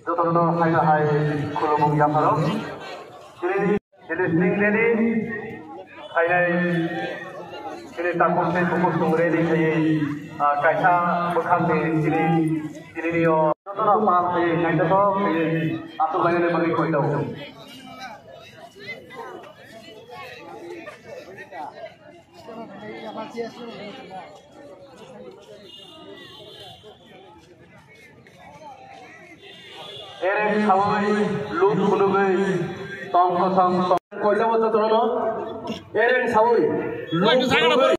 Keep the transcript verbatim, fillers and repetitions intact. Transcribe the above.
Jotono hai hai khulumung yapharo. Chini listening ready, khainai chini takhuk tei bukhuk song ready khaiwi, ah, kaisa bwkhak ni chini, chini ni o jotono pal khaiwi naithothok khaiwi aswk lainani bagwi koi tongo. Ereng sawi luk phunugwi tong kosom tong. Koitabo jotono ereng sawi luk phunugwi.